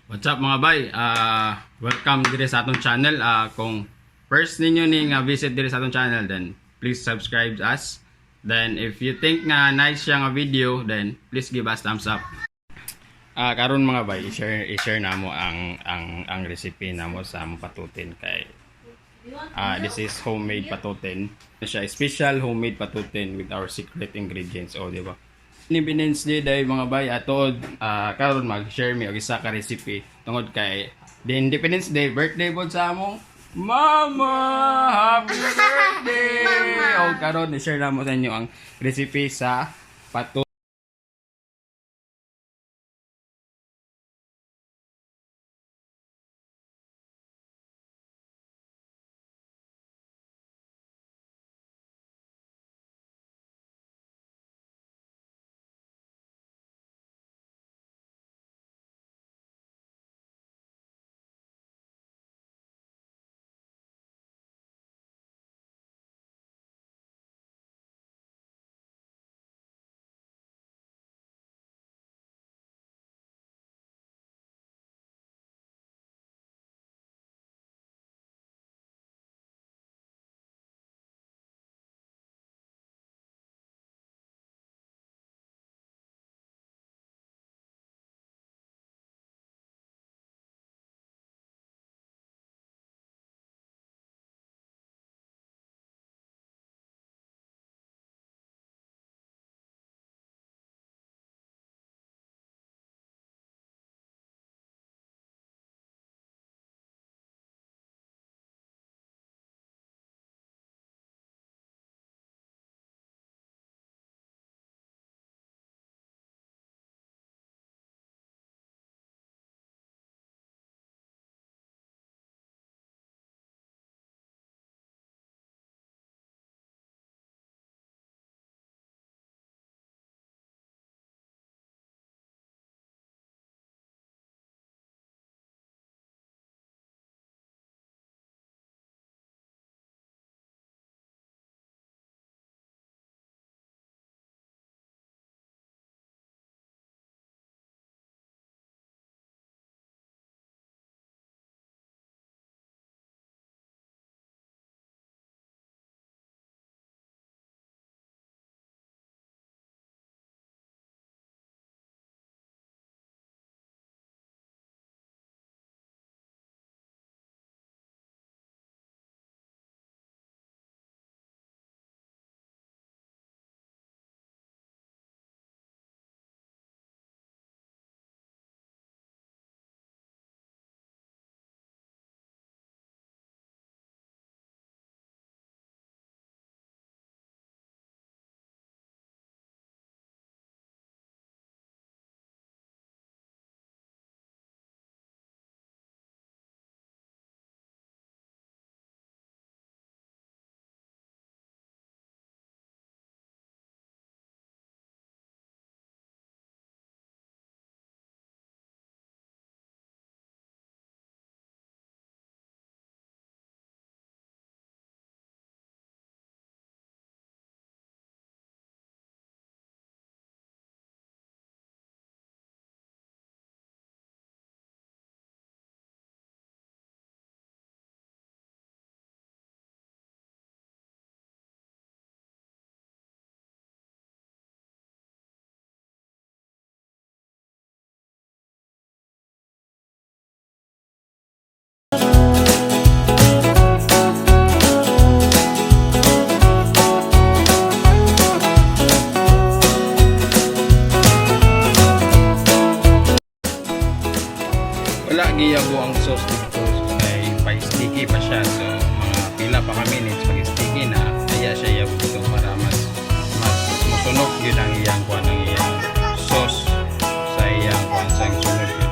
What's up, mga bay? Welcome dire sa atong channel. Kung first ninyo ni nga visit dire sa atong channel, then please subscribe us. Then if you think nga nice siya nga video, then please give us thumbs up. Karon, mga bay, i-share namo ang recipe namo sa among patutin kay this is homemade patutin. Siya special homemade patutin with our secret ingredients. Oh, di ba? Independence Day day, mga bay, atod karon mag-share mi og isa ka recipe tungod kay the Independence Day, birthday pod sa among mama. Happy birthday! O karon i-share namo sa inyo ang recipe sa patutin. Wala giyabo ang sauce dito kay pa-sticky pa siya, so mga pila pa ka minutes pag sticky na kaya siya yabo dito para mas musunog yun ang iyang kuan, ang iyang sauce sa iyang kuan, sa iyang sunod yun.